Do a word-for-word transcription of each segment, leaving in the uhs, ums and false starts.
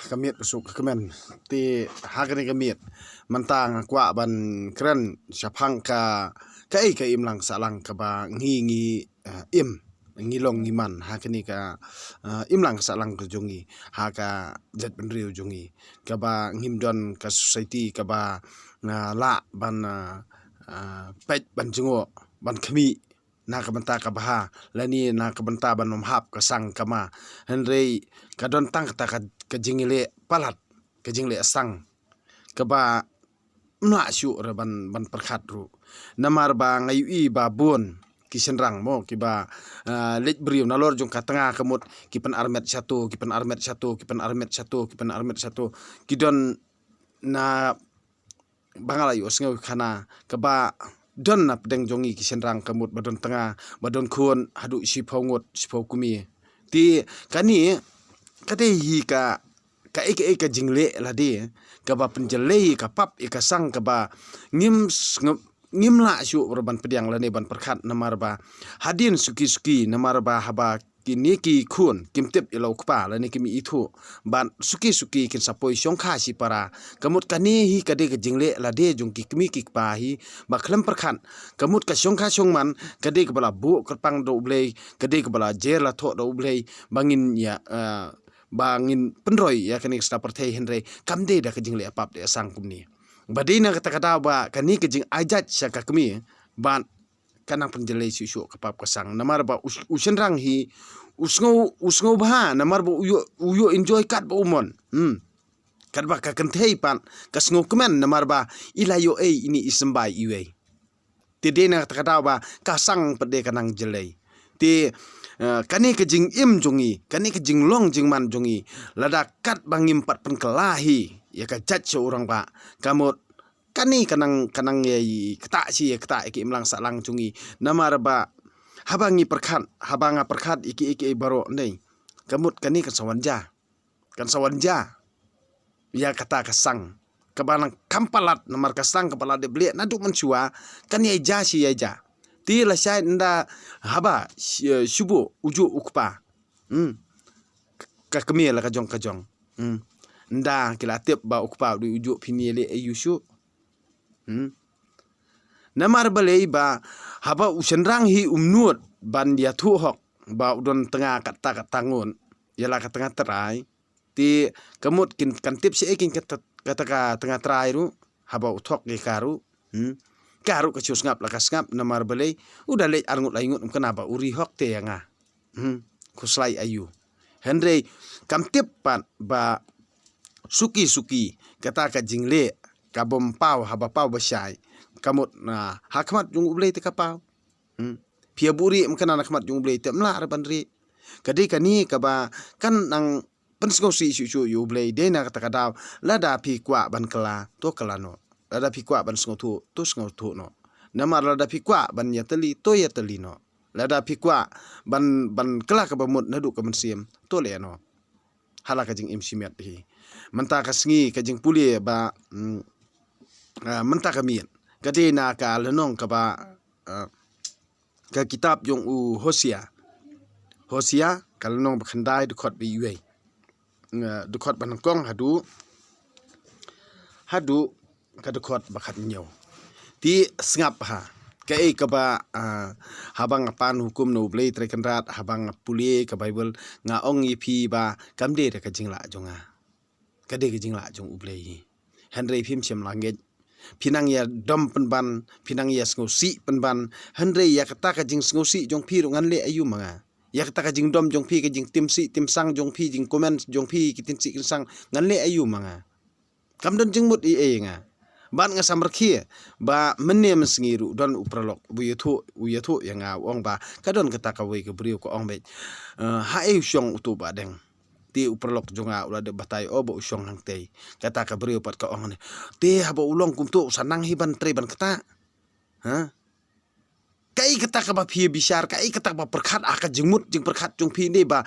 ka miet ka suk ka kmen. Te ha kane ka miet mynta nga kwah ban kren shaphang ka, kaei ka imlang sahlang kaba ngi ngi, eh, im, ngi long ngi man ha kane ka, eh, imlang sahlang ka jong ngi, ha ka jaitbynriew jong ngi, kaba ngim don ka society kaba, eh, lah ban, eh, eh, peit ban jngoh ban khmih na ka bynta ka bha lane na ka bynta ban ym hap ka sang ka ma. Hynrei ka don tang kata ka, ka jingleh palat, ka jingleh sang kaba ym lah shuh re ban, ban pyrkhat ruh. Namar ba nga ïohi ba bun ki shynrang mo kiba, ah, leit briew nalor jong ka tnga ka mut ki pynarmet shato, ki pynarmet shato, ki pynarmet shato, ki pynarmet shato. Ki don na ba nga la ïohsngew khana kaba don na pdeng jong ngi ki shynrang ka mut ba don tnga, ba don khun haduh shiphew ngut, shiphew kmie. Te kane ka dei hi ka, kaei kaei ka jingleh lade kaba pynjlei ka pap ïa ka sang kaba ngim s-, ngim, ngim lah shuh ruh ban pdiang lane ban pyrkhat namar ba hadien suki suki namar ba haba kine ki khun kim tip ïa la u kpa lane kim ithuh bad suki suki kin sa poi shongkha shipara. Ka mut kane hi ka dei ka jingleh lade jong ki kmie ki kpa hi ba khlem pyrkhat. Ka mut ka shongkha shongman ka dei kaba la buh kyrpang da U Blei, ka dei kaba la jer la thoh da U Blei ba ngin ïa, eh, ba ngin pynroi ïa kane ka sla pyrthei, hynrei kam dei da ka jingleh pap da sang kumne. Ba dei na kata ka daw ba kane ka jingaijat sha ka kmie bad ka nang pynjlei shuh shuh ka pap ka sang namar ba u, u shynrang hi u sngew, u sngew bha namar ba u ïoh, u ïoh enjoy katba u mon. Hmm. Katba ka kynthei pat ka sngew kmen namar ba i la ïoh ei ine i symbai iwei. Te dei na kata ka daw ba ka sang pat de ka nang jlei. Te, eh, kane ka jingim jong ngi, kane ka jinglong jingman jong ngi, lada katba ngim pat pynkylla hi ïa ka jait sha u rangbah, ka mut kane ka nang, ka nang ïa ktah shi ïa ktah ïa ka imlang sahlang jong ngi. Namar ba haba ngi pyrkhat, haba nga pyrkhat ïa ki, ïa ki baroh ne, ka mut kane kan sa wan ja, kan sa wan ja ïa kata ka sang kaba nang kham palat, namar ka sang kaba la dep leh naduh mynshuwa kan ïai ja shi ïai ja. Te lashai ynda haba sh-, eh, shu buh u juh u kpa, hmm, ka kmie la ka jong ka jong. Hmm. Ynda ki la tip ba u kpa u dei u juh phin ïaleh aïu shuh. Hmm. Namar balei ba haba u shynrang hi um nud ban ïathuh hok ba u don tnga kata kata ngut ïa la ka tnga trai. Te ka mut kin kan tip shaei kin kata, kata ka tnga trai ruh haba u thok ïa ka ruh. Hmm. Ka ruh ka shu sngap la ka sngap namar balei u da leit ar ngut lai ngut um kane ba u ri hok te ïa nga. Hmm, khuslai aïu. Hynrei kam tip pat ba suki suki kata ka jingleh ka bym paw haba paw ba shai. Ka mut na ha khmat jong U Blei te ka paw. Hmm. Phi ïa buhrieh ym kane na khmat jong U Blei te ym lah re ban rieh. Ka dei kane kaba kan nang pynsngewsih shuh shuh ïa U Blei, dei na kata ka daw lada phi kwah ban kylla to kylla noh. Lada phi kwah ban sngewthuh to sngewthuh noh. Namar lada phi kwah ban ïatylli to ïatylli noh. Lada phi kwah ban, ban kylla kaba mut naduh ka mynsiem to leh noh. Ha la ka jingim shimet hi. Mynta ka sngi ka jingpule ba, mm, ah, mynta ka miet ka dei na ka lynnong kaba, ah, ka kitab jong u Hosea. Hosea ka lynnong ba khyndai dkhot ba iwei. Nga dkhot ba nyngkong haduh, haduh ka dkhot ba khathynñiew. Te sngap ha kaei kaba, ah, haba nga pan hukum na U Blei Trai Kynrad, haba nga pule ka Baibl, nga ong ïa phi ba kam dei da ka jinglah jong nga. Ka dei ka jinglah jong U Blei hi. Hynrei phim shym la ngeit. Phi nang ïa dom pynban, phi nang ïa sngewsih pynban. Hynrei ïa kata ka jingsngewsih jong phi ruh ngan leh aïu ma nga. Ïa kata ka jingdom jong phi, ka jingtim sih tim sang jong phi, jingkomen jong phi, ki tin sih kin sang ngan leh aïu ma nga. Kam don jingmut ei ei nga. Bad nga samrkhie ba mynne mynsngi ruh don u paralok ba u ïathuh, u ïathuh ïa nga, u ong ba ka don kata kawei ka briew ka ong beit, eh, haei u shong uto u Bahdeng. Te u paralok jong nga u la dep batai, o ba u shong hangtei. Kata ka briew pat ka ong ne, te haba u long kumto u sa nang hi ban trei ban ktah. Ha? Kaei kata kaba phi bishar, kaei kata kaba pyrkhat ha ka jingmut jingpyrkhat jong phi ne ba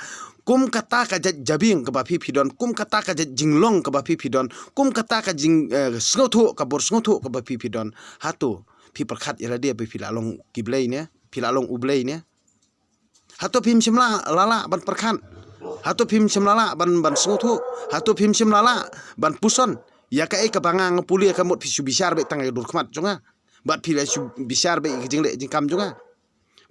kum kata ka jait jabieng kaba phi phi don, kum kata ka jait jinglong kaba phi phi don, kum kata ka jing, eh, sngewthuh, ka bor sngewthuh kaba phi phi don. Hato phi pyrkhat ïa lade ba phi la long ki blei ne, phi la long U Blei ne? Hato phim shym la lah ban pyrkhat? Hato phim shym la lah ban, ban sngewthuh? Hato phim shym la lah ban puson ïa kaei kaba nga nga pule? Ka mut phi shu bishar beit tang ïa ka dur khmat jong nga, bad phi la shu bishar beit ïa ka jingleh jingkam jong nga.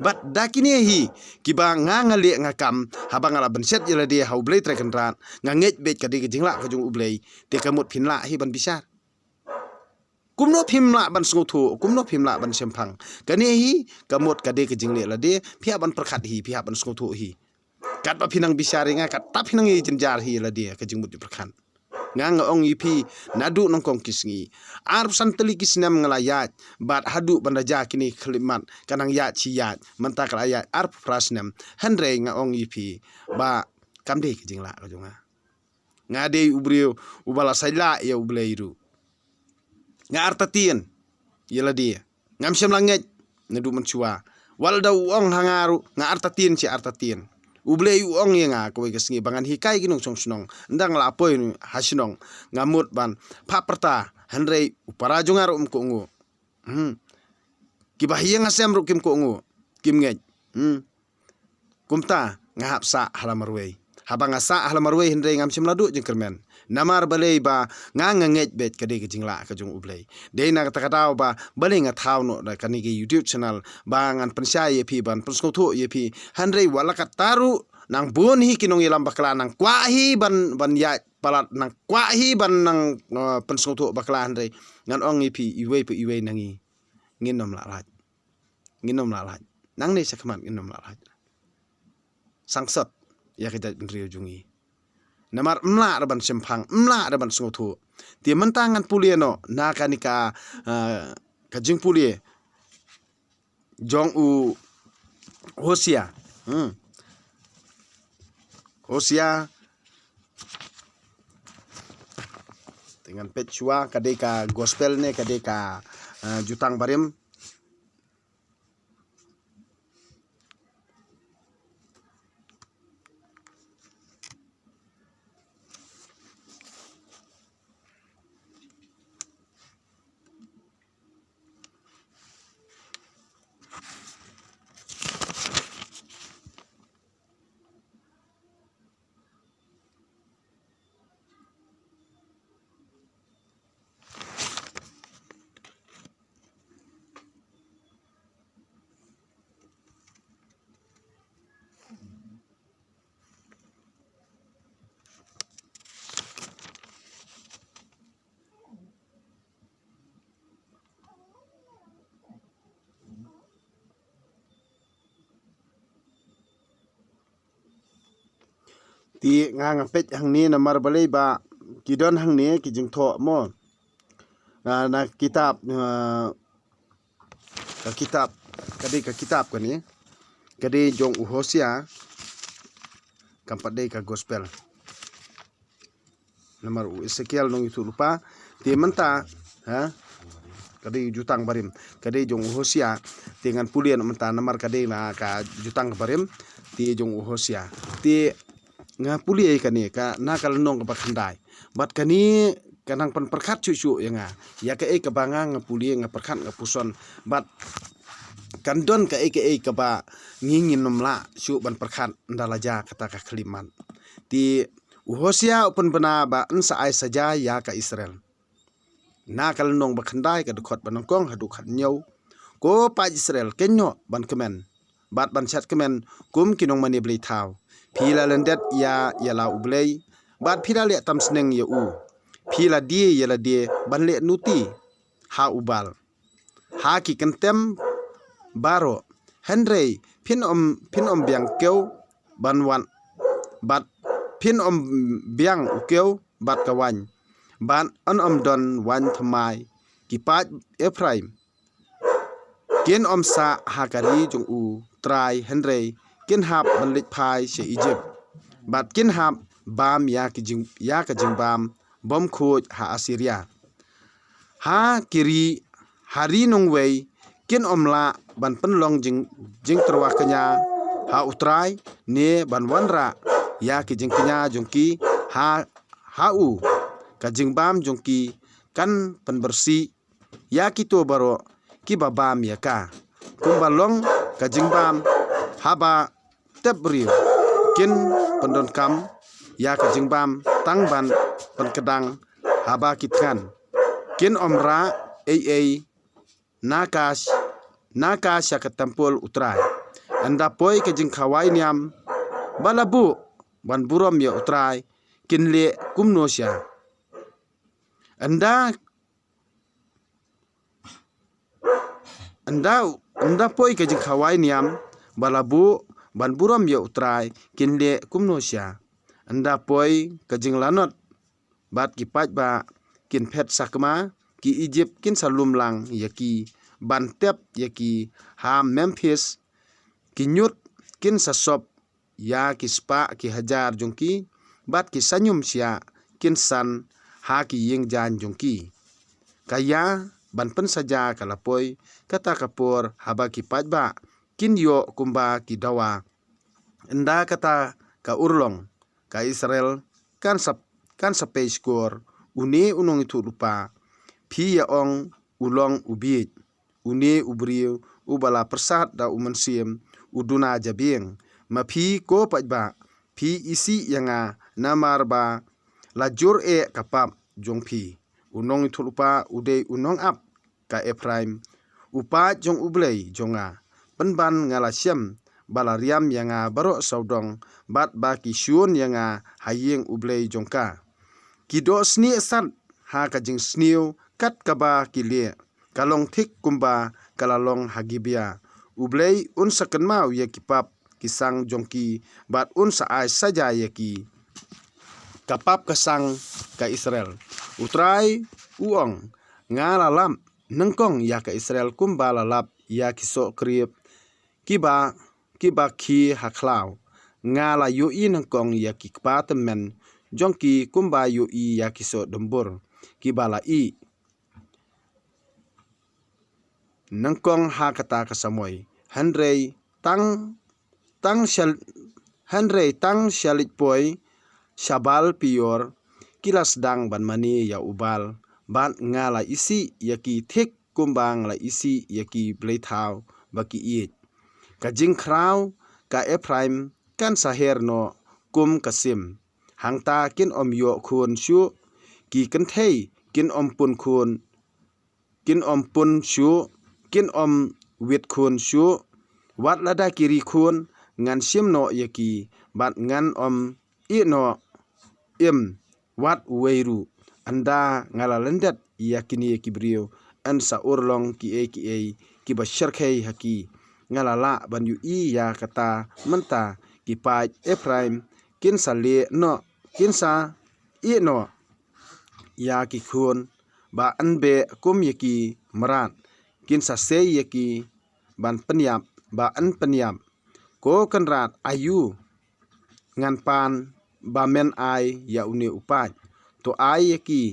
Bad da kine hi kiba nga nga leh nga kam, haba nga la bynshet ïa lade ha U Blei Trai Kynrad, nga ngeit beit ka dei ka jinglah ka jong U Blei, te ka mut phin lah hi ban bishar. Kumno phim lah ban sngewthuh, kumno phim lah ban shemphang? Kane hi ka mut ka dei ka jingleh lade, phi hap ban pyrkhat hi, phi hap ban sngewthuh hi. Katba phi nang bishar ïa nga, katta phi nang ïa jynjar hi lade, ka jingmut jingpyrkhat. Nga nga ong ïa phi, naduh nyngkong ki sngi, arphew san tylli ki snem nga la ïaid, bad haduh ban da jia kine ki khyllipmat, ka nang ïaid shi ïaid, mynta ka la ïaid arphew phra snem. Hynrei nga ong ïa phi ba kam dei ka jinglah ka jong nga. Nga dei u briew uba la sait lah ïa U Blei ruh. Nga artatien ïa lade, ngam shym la ngeit naduh mynshuwa. Wat la da u ong ha nga ruh, nga artatien shi artatien. U Blei u ong ïa nga kawei ka sngi ba ngan hikai ki nongshong shnong. Ynda nga la poi ha shnong, nga mut ban phah pyrta, hynrei u para jong nga ruh um kohnguh. Hmm. Kiba ha ïing ha sem ruh kim kohnguh, kim ngeit. Hmm. Kumta nga hap sah ha la marwei. Haba nga sah ha la marwei, hynrei ngam shym la duh jingkyrmen. Namar balei? Ba nga nga ngeit beit ka dei ka jinglah ka jong U Blei. Dei na kata ka daw ba balei nga thaw noh da kane ka YouTube channel, ba ngan pynshai ïa phi, ban pynsngewthuh ïa phi. Hynrei wat la katta ruh, nang bun hi ki nongïalam bakla, nang kwah hi ban, ban ïaid palat, nang kwah hi ban nang, eh, pynsngewthuh bakla, hynrei ngan ong ïa phi, iwei pa iwei na ngi, ngin ym lah lait. Ngin ym lah lait. Nangne shakhmat ngin ym lah lait. Sangsot ïa ka jaitbynriew jong ngi. Namar ym lah ruh ban shemphang, ym lah ruh ban sngewthuh. Te mynta ngan pule noh na kane ka, eh, ka jingpule jong u Hosea. Hmm. Hosea. Te ngan peit shuwa, ka dei ka gospel ne ka dei ka, eh, jutang barim. Te nga nga peit hangne namar balei ba ki don hangne ki jingthoh mo. Na, na kitab, eh, ka kitab, ka dei ka kitab kane, ka dei jong u Hosea, kam pat dei ka gospel. Namar u Esekiel nongïathuhlypa. Te mynta, ha? Ka dei jutang barim. Ka dei jong u Hosea. Te ngan pule noh mynta namar ka dei na ka jutang barim. Te jong u Hosea. Te nga pule kane ka na ka lynnong kaba khyndai. Bad kane ka nang pynpyrkhat shuh shuh ïa nga. Ïa kaei kaba nga nga pule, nga pyrkhat, nga puson. Bad kan don kaei kaei kaba ngi ngin ym lah shuh ban pyrkhat ynda la jia kata ka khyllipmat. Te u Hosea u pynbna ba yn sa ai saja ïa ka Israel. Na ka lynnong ba khyndai, ka dkhot ba nyngkong haduh khathynñiew. Ko paid Israel, kynnoh ban kmen bad ban shad kmen kum ki nongmane blei thaw. Phi la lyndet ïa, ïa la U Blei, bad phi la leh tam sneng ïa u. Phi la die ïa lade ban leh nuti ha u Baal, ha ki kyntem baroh. Hynrei phin ym, phin ym biang kiew ban wan, bad phin ym biang u kiew bad ka waiñ, bad yn ym don waiñ thymmai. Ki paid Ephraim kin ym sah ha ka ri jong U Trai, hynrei kin hap ban leit phai sha Ijipt, bad kin hap bam ïa ki jing, ïa ka jingbam bymkhuid ha Assyria. Ha ki ri, ha ri nongwei kin ym lah ban pynlong jing, jingtyrwa kñia ha U Trai, ne ban wanrah ïa ki jingkñia jong ki ha, ha u. Ka jingbam jong ki kan pynbyrsieh ïa kito baroh kiba bam ïa ka. Kumba long ka jingbam haba tep briew, kin pyndonkam ïa ka jingbam tang ban pynkdang haba ki thngan. Kin ym rah ei ei na ka sh-, na ka sha ka templ U Trai. Ynda poi ka jingkhawai niam ba la buh ban burom ïa U Trai, kin leh kumno sha. Ynda, ynda, ynda poi ka jingkhawai niam ba la buh ban burom ïa U Trai, kin leh kumno sha. Ynda poi ka jinglanot bad ki paidbah kin phet sakma, ki Ijipt kin sa lum lang ïa ki ban tep ïa ki ha Memphis, ki ñiut kin sa sop ïa ki spah ki hajar jong ki, bad ki saiñum shiah kin san ha ki ïing jaiñ jong ki. Ka ïa ban pynsaja ka la poi, kata ka por haba ki paidbah kin ïoh kumba ki dawa. Ynda kata ka urlong, ka Israel kan sa, kan sa pei shkor, une u nongïathuhlypa, phi ïa ong u long u bieit, une u briew uba la pyrsad da u mynsiem u duna jabieng. Ma phi ko paidbah, phi isih ïa nga namar ba la jur eh ka pap jong phi. U nongïathuhlypa u dei u nongap ka Ephraim, u paid jong U Blei jong nga. Pynban nga la shem ba la riam ïa nga baroh sawdong, bad ba ki shun ïa nga ha ïing U Blei jong ka. Ki doh snieh sat ha ka jingsniew kat kaba ki leh, ka long thik kumba ka la long ha Gibea. U Blei un sa kynmaw ïa ki pap ki sang jong ki, bad un sa ai saja ïa ki, ka pap ka sang ka Israel. U Trai u ong, nga la lap nyngkong ïa ka Israel kumba la lap ïa ki soh krip kiba, kiba khie ha khlaw. Nga la ïohi nyngkong ïa ki kpa tymmen jong ki kumba ïohi ïa ki soh dymbur kiba la ih nyngkong ha kata ka samoi. Hynrei tang, tang sha, hynrei tang sha leit poi sha Baal Peor, ki la sdang ban mane ïa u Baal, bad nga la isih ïa ki thik kumba nga la isih ïa ki blei thaw ba ki ïeit. Ka jingkhraw ka Ephraim kan sa her noh kum ka sim. Hangta kin ym ïoh khun shuh, ki kynthei kin ym pun khun, kin ym pun shuh, kin ym wit khun shuh. Wat lada ki ri khun, ngan shim noh ïa ki, bad ngan ym ïeh noh im wat uwei ruh. Ynda nga la lyndet ïa kine ki briew, yn sa urlong kiei kiei kiba shyrkhei ha ki. Nga la lah ban ïohi ïa kata mynta, ki paid Ephraim kin sa leh noh, kin sa ïeh noh ïa ki khun ba yn beh kum ïa ki mrad, kin sa sei ïa ki ban pynïap ba yn pynïap. Ko Kynrad, aïu ngan pan ba men ai ïa une u paid? To ai ïa ki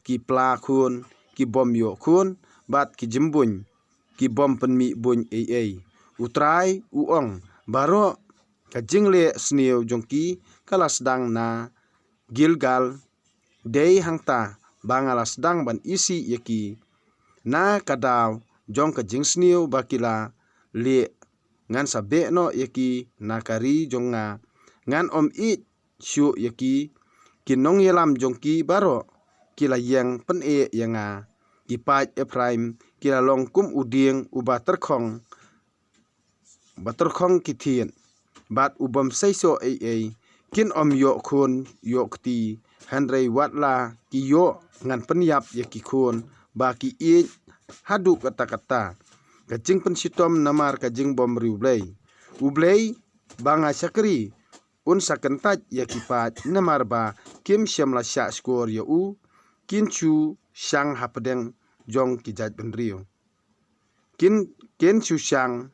ki pla khun, ki bym ïoh khun, bad ki jymbuiñ, ki bym pynmih buiñ ei ei. U Trai u ong, baroh ka jingleh sniew jong ki ka la sdang na Gilgal, dei hangta ba nga la sdang ban isih ïa ki. Na ka daw jong ka jingsniew ba ki la leh, ngan sa beh noh ïa ki na ka ri jong nga. Ngan ym ïeit shuh ïa ki. Ki nongïalam jong ki baroh ki la ïeng pyneh ïa nga. Ki paid Ephraim ki la long kum u dieng uba tyrkhong, ba tyrkhong ki thied, bad u bym seisoh ei ei. Kin ym ïoh khun ïoh kti, hynrei wat la ki ïoh, ngan pynïap ïa ki khun ba ki ïeit haduh katta katta. Ka jingpynshitom namar ka jingbymriewblei. U Blei ba nga shakri un sa kyntait ïa ki paid namar ba kim shym la shah shkor ïa u. Kin shu shang hapdeng jong ki jaitbynriew. Kin, kin shu shang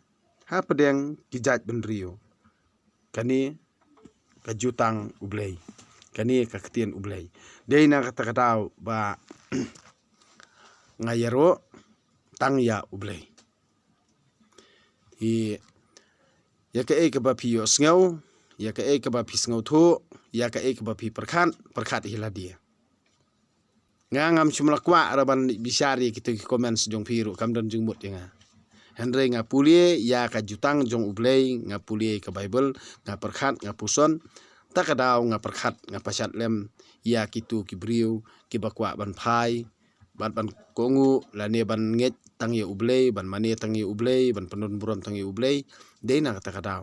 hapdeng ki jaitbynriew. Kane ka jutang U Blei. Kane ka ktien U Blei. Dei na kata ka daw ba nga ïaroh tang ïa U Blei. Ïa kaei kaba phi ïohsngew, ïa kaei kaba phi sngewthuh, ïa kaei kaba phi pyrkhat, pyrkhat hi lade. Nga ngam shym la kwah ra ban bishar ïa kito ki comments jong phi ruh, kam don jingmut ïa nga. Hynrei nga pule ïa ka jutang jong U Blei, nga pule ka Baibl, nga pyrkhat, nga puson. Ta ka daw nga pyrkhat, nga pashat lem ïa kitu ki briew kiba kwah ban phai bad ban kohnguh lane ban ngeit tang ïa U Blei, ban mane tang ïa U Blei, ban pyndon burom tang ïa U Blei. Dei na kata ka daw,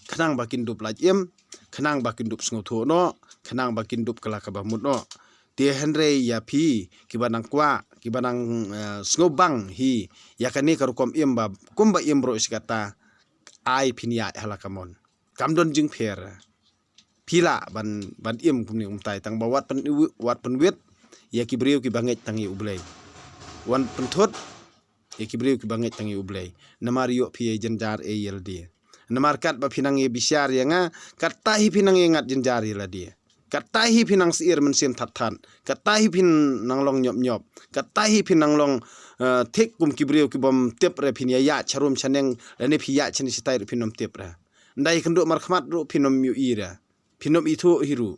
khnang ba kin dup lait im, khnang ba kin dup sngewthuh noh, khnang ba kin dup kylla kaba mut noh. Te hynrei ïa phi kiba nang kwah, kiba nang, eh, sngewbang hi ïa kane ka rukom im ba kumba im baroh shi katta, ai phin ïaid ha la ka mon. Kam don jingpher. Phi lah ban, ban im kumne kumtai, tang ba wat pyn, wat pynwit ïa ki briew kiba ngeit tang ïa U Blei. Wan pynthut ïa ki briew kiba ngeit tang ïa U Blei. Namar ïoh phi ïa jynjar ei ïa lade. Namar katba phi nang ïa bishar ïa nga, katta hi phi nang ïa ngat jynjar ïa lade. Katta hi phi nang syier mynsiem that that. Katta hi phi nang long ñiop ñiop. Katta hi phi nang long, eh, thik kum ki briew kibym tip re, phin ïa ïaid sharum shaneng lane phi ïaid shane shatai ruh phin ym tip re. Ynda ïa kynduh markhmat ruh phin ym ïohi re. Phin ym ithuh hi ruh.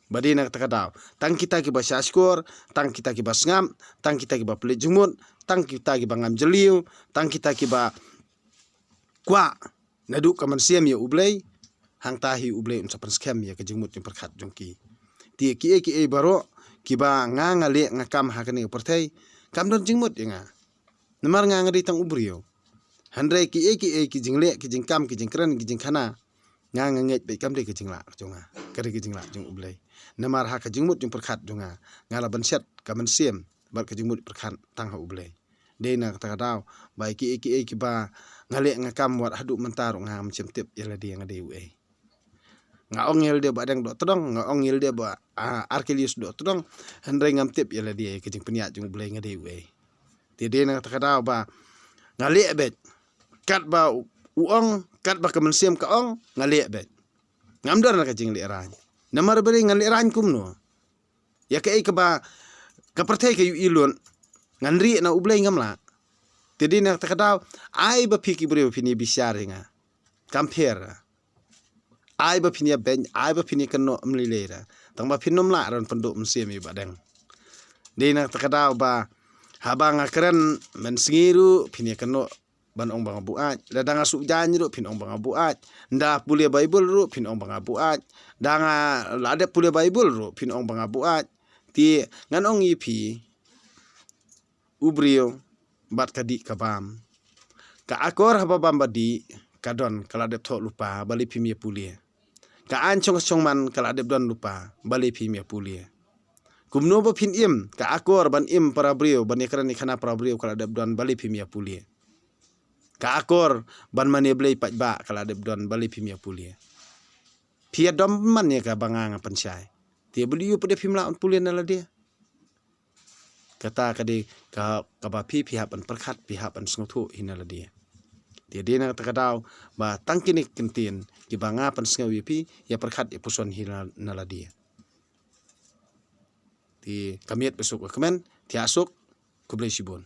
Ba dei na kata ka daw, tang kita kiba shahshkor, tang kita kiba sngap, tang kita kiba pynleit jingmut, tang kita kiba ngam jylliew, tang kita kiba kwah naduh ka mynsiem ïa U Blei, hangta hi U Blei un sa pynskhem ïa ka jingmut jingpyrkhat jong ki. Te kiei kiei baroh kiba nga, nga leh nga kam ha kane ka pyrthei, kam don jingmut ïa nga. Namar nga, nga dei tang u briew. Hynrei kiei kiei ki jingleh, ki jingkam, ki jingkren, ki jingkhana, nga, nga ngeit beit kam dei ka jinglah jong nga, ka dei ka jinglah jong U Blei. Namar ha ka jingmut jingpyrkhat jong nga, nga la bynshet ka mynsiem bad ka jingmut pyrkhat tang ha U Blei. Dei na kata ka daw ba kiei kiei kiba nga leh nga kam wat haduh mynta ruh nga ngam shym tip ïa lade nga dei uei. Nga ong ïa lade Bah Deng Dohtdong, nga ong ïa lade Bah, ah, Archelaus Dohtdong, hynrei ngam tip ïa lade ïa ka jingpynïaid jong U Blei nga dei uei. Te dei na kata ka daw ba nga leh beit katba u, u ong, katba ka mynsiem ka ong, nga leh beit. Ngam don la ka jinglehrain. Namar balei ngan lehrain kumno? Ïa kaei kaba ka pyrthei ka ïohi lut, ngan rieh na U Blei ngam lah. Te dei na kata ka daw, ai ba phi ki briew phin ïa bishar ïa nga. Kam pher. Ai ba phin ïa beiñ, ai ba phin ïa kynnoh ym lei lei re. Tang ba phin ym lah re ban pynduh mynsiem ïa Bah Deng. Dei na kata ka daw ba haba nga kren mynsngi ruh phin ïa kynnoh ban ong ba nga buaid. Lada nga suk jaiñ ruh phin ong ba nga buaid. Nda pule Baibl ruh phin ong ba nga buaid. Da nga la dep pule Baibl ruh phin ong ba nga buaid. Te ngan ong ïa phi, u briew bad ka dih ka bam. Ka akor haba bam ba dih ka don, ka la dep thoh lypa, balei phim ïa pule? Ka aiñ shong shong man ka la dep don lypa, balei phim ïa pule? Kumno ba phin im, ka akor ban im para briew, ban ïa kren ïa khana para briew ka la dep don, balei phim ïa pule? Ka akor ban mane Blei paidbah ka la dep don, balei phim ïa pule? Phi ïa dom man ïa kaba nga nga pynshai. Te balei ïa phi de phim lah ban pule na lade? Kata ka dei ka, kaba phi, phi hap ban pyrkhat, phi hap ban sngewthuh hi na lade. Te dei na kata ka daw ba tang kine ki ktien kiba nga pynsngew ïa phi, ïa pyrkhat ïa puson hi na, na lade. Te ka miet ba suk ka kmen, te ha suk, khublei shibun.